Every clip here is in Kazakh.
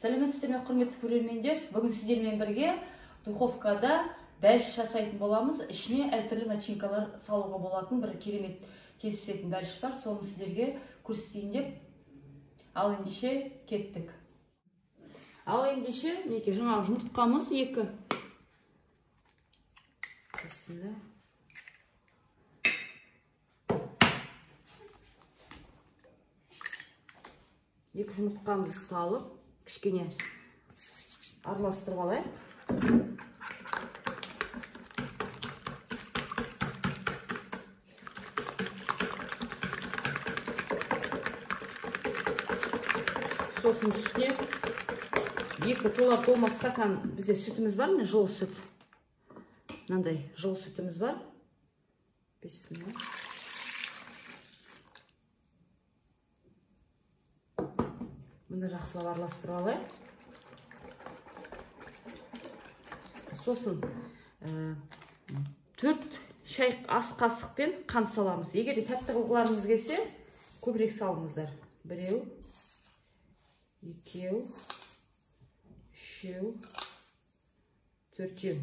Сәлеметсіздер ме, құрметті көрермендер? Бүгін сіздермен бірге духовкада бәліш жасайтын боламыз. Ішіне әртүрлі начинкалар салуға болатын бір керемет тез пісетін бәліш бар. Соны сіздерге көрсетейін деп. Ал ендеше кеттік. Ал ендеше мінекей жаңағы жұмыртқамыз 2. Бісміллә. Екі жұмыртқамызды салып, кішкене араластырып алайық. Сосын үстіне 2 тола-толма стакан бізде сүтіміз бар, міне жылы сүт. Мынандай жылы сүтіміз бар. Бісміллә. Бұны жақсылап араластырып алайық. Сосын 4 шай ас қасықпен қант саламыз. Егер де тәтті қылғыларыңыз келсе, көбірек салыңыздар. 1, 2, 3, 4.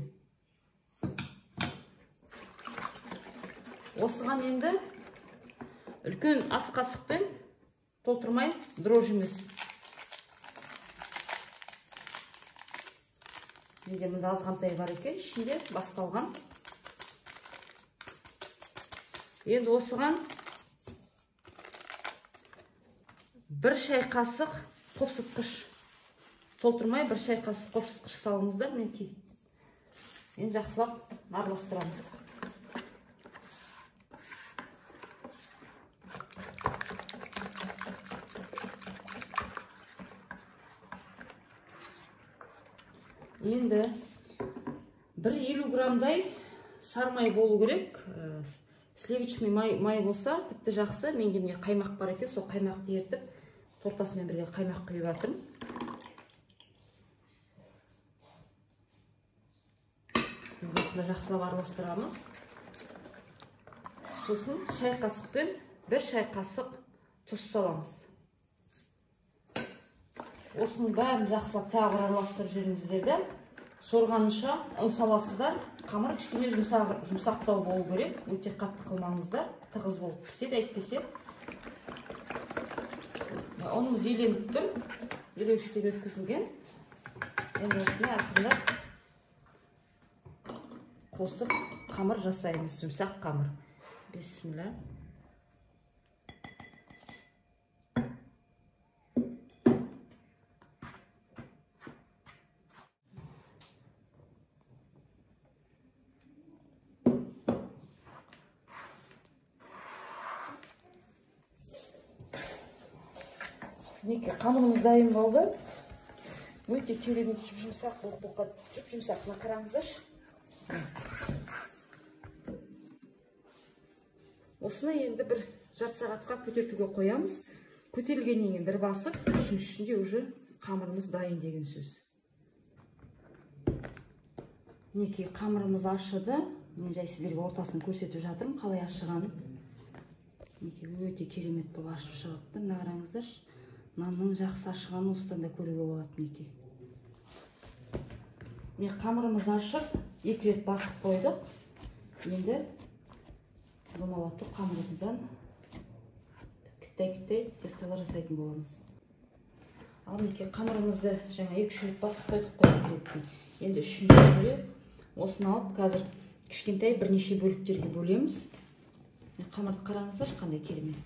Осыған енді үлкен ас қасықпен толтырмай дрожжіміз. Менде мында азғантай бар екен, ішінде басталған. Енді осыған 1 шай қасық қопсытқыш, толтырмай 1 шай қасық қопсытқыш салыңыздар, мінекей. Енді жақсылап араластырамыз. Енді 1,50 граммдай сары май болу керек. Сливочный май болса тіпті жақсы. Менде міне қаймақ бар екен, сол қаймақты ертіп тортасымен бірге қаймақ құйып жатырмын. Енді осыны жақсылап араластырамыз. Сосын шай қасықпен 1 шай қасық тұз саламыз. Осының бәрін жақсылап тағы бір араластырып жүріңіздер де, сорғанынша ұн саласыздар. Қамыр кішкене жұмсақтау болу керек, өте қатты қылмаңыздар, тығыз болып піседі әйтпесе. Ұнымыз еленіп тұр, елеуіштен өткізілген. Енді осыны ақырындап қосып қамыр жасаймыз, жұмсақ қамыр. Бисмилля. Мінекей қамырымыз дайын болды. Өте керемет жұп-жұмсақ, бұлқ-бұлққа жұп-жұмсақ. Мына қараңыздаршы. Осыны енді бір жарты сағатқа көтертуге қоямыз. Көтерілгеннен кейін бір басып, үшіншісінде уже қамырымыз дайын деген сөз. Мінекей қамырымыз ашыды. Мен жай сіздерге ортасын көрсетіп жатырмын, қалай ашығанын. Мінекей өте керемет болып ашып шығыпты. Мына қараңыздаршы. Нанның жақсы ашығанын осыдан да көруге болады мінекей. Міне қамырымыз ашып, 2 рет басып қойдық. Енді домалатып қамырымыздан кіттай-кіттай тестолар жасайтын боламыз. Ал мінекей қамырымызды жаңа 2-3 рет басып қойдық қой, 2 реттен. Енді үшіншісінде осыны алып қазір кішкентай бірнеше бөліктерге бөлеміз. Қамырды қараңыздаршы, қандай керемет.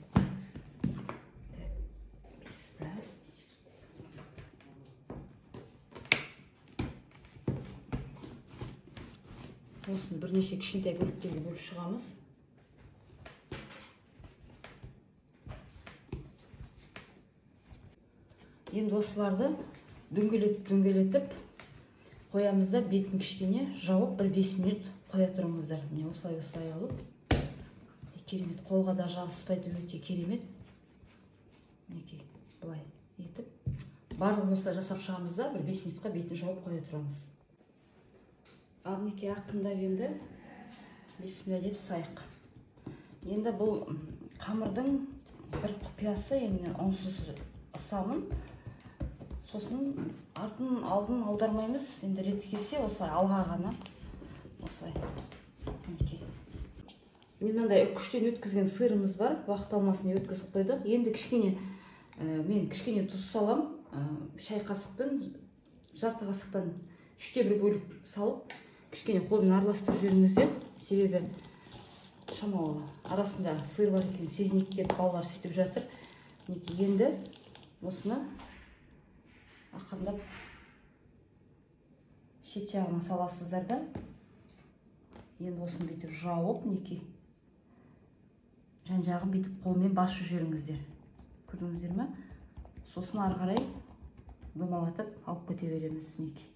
Осыны бірнеше кішкентай бөліктерге бөліп шығамыз. Енді осыларды дөңгелетіп қоямыз да, бетін кішкене жауып бір 5 минут қоя тұрыңыздар. Міне осылай осылай алып, керемет, қолға да жабыспайды, өте керемет. Мінекей былай етіп барлығын осылай жасап шығамыз да, бір 5 минутқа бетін жауып қоя тұрамыз. Ал мінекей ақырындап енді бисмилля деп сайық. Енді бұл қамырдың бір құпиясы, енді мен ұнсыз ысамын. Сосын артын алдын аудармаймыз. Енді реті келсе осылай алға ғана осылай. Мінекей. Мынандай үкіштен өткізген сырымыз бар. Уақыт алмасын өткізіп қойдық. Енді кішкене мен кішкене тұз салам. Шай қасықпен жарты қасықтан 1/3 бөлік салып, кішкене қолмен араластырып жіберіңіздер. Себебі шамалы арасында сыр бар екен, сезінейік деп балалар сөйтіп жатыр. Мінекей, енді осыны ақырындап шет жағына саласыздар да. Енді осыны бүйтіп жауып, мінекей, жан жағын бүйтіп қолмен басып жіберіңіздер. Көрдіңіздер ме? Сосын ары қарай домалатып алып кете береміз. Мінекей.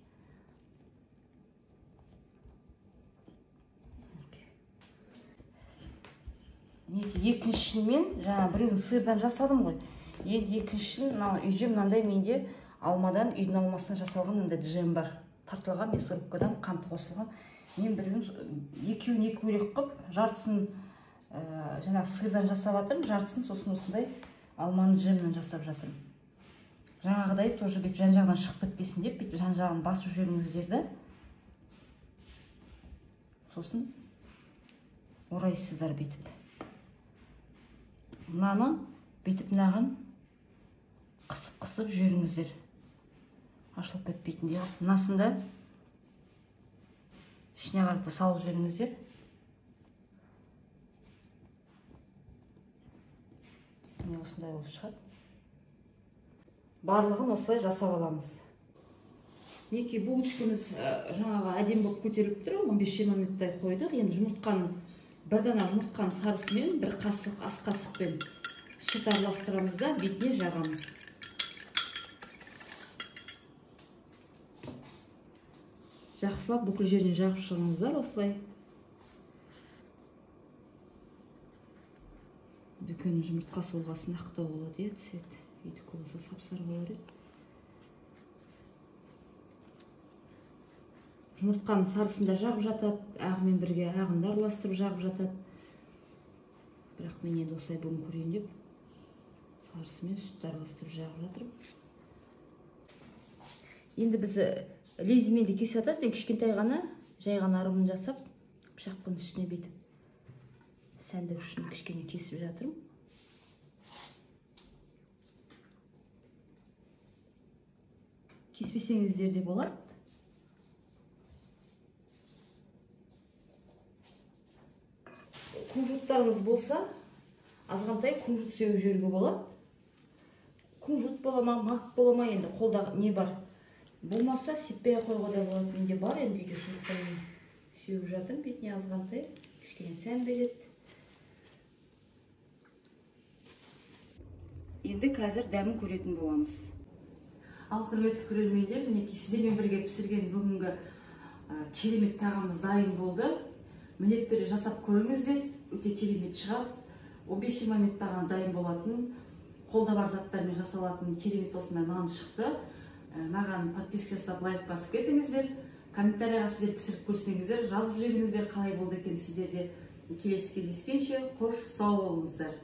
Мінекей, екіншісін мен жаңа біреуін сырдан жасадым ғой. Енді екіншісін мына үйде мынандай менде алмадан, үйдің алмасынан жасалған мынандай джем бар. Тартылған мясорубкадан қант қосылған. Мен біреуін, екеуін екі бөлек қылып, жартысын жаңа сырдан жасап жатырмын, жартысын сосын осындай алманың джемінен жасап жатырмын. Жаңағыдай тоже бүйтіп жан жағынан шығып кетпесін деп бүйтіп жан жағын басып жіберіңіздер да. Сосын орайсыздар бүйтіп. Мынаны бүйтіп мынаған қысып-қысып жіберіңіздер. Ашылып кетпейтіндей қылып. Мынасын да ішіне қарата салып жіберіңіздер. Міне осындай болып шығады. Барлығын осылай жасап аламыз. Мінекей, булочкамыз жаңағы әдемі болып көтеріліп тұр. 15-20 минуттай қойдық. Енді жұмыртқаның, бір дана жұмыртқаның сарысымен бір қасық ас қасықпен сүт араластырамыз да бетіне жағамыз. Жақсылап бүкіл жеріне жағып шығыңыздар осылай. Дүкеннің жұмыртқасы болғасын ақтау болады, иә, цвет. Үйдікі болса сап-сары болар еді. Жұмыртқаның сарысын да жағып жатады, ағымен бірге ағын да араластырып жағып жатады. Бірақ мен енді осылай бүгін көрейін деп сарысымен сүтті араластырып жағып жатырмын. Енді біз лезвиемен де кесіп жатады. Мен кішкентай ғана, жай ғана ырымын жасап, пышақпен үстіне бүйтіп сәндік үшін кішкене кесіп жатырмын. Кеспесеңіздер де болады. Кунжуттарыңыз болса, азғантай кунжут сеуіп жіберуге болады. Кунжут бола ма, мак бола ма, енді қолда не бар. Болмаса сеппей қоюға да болады. Менде бар енді үйде, сондықтан мен сеуіп жатырмын бетіне азғантай, кішкене сән береді. Енді қазір дәмін көретін боламыз. Ал құрметті көрермендер, мінекей сіздермен бірге пісірген бүгінгі керемет тағамымыз дайын болды. Міндетті түрде жасап көріңіздер, өте керемет шығады. 15-20 минутта ғана дайын болатын, қолда бар заттармен жасалатын керемет осындай нан шықты. Маған подписка жасап, лайк басып кетіңіздер. Комментарияға сіздер пісіріп көрсеңіздер, жазып жіберіңіздер, қалай болды екен сіздерде. Келесі кездескенше, қош сау болыңыздар.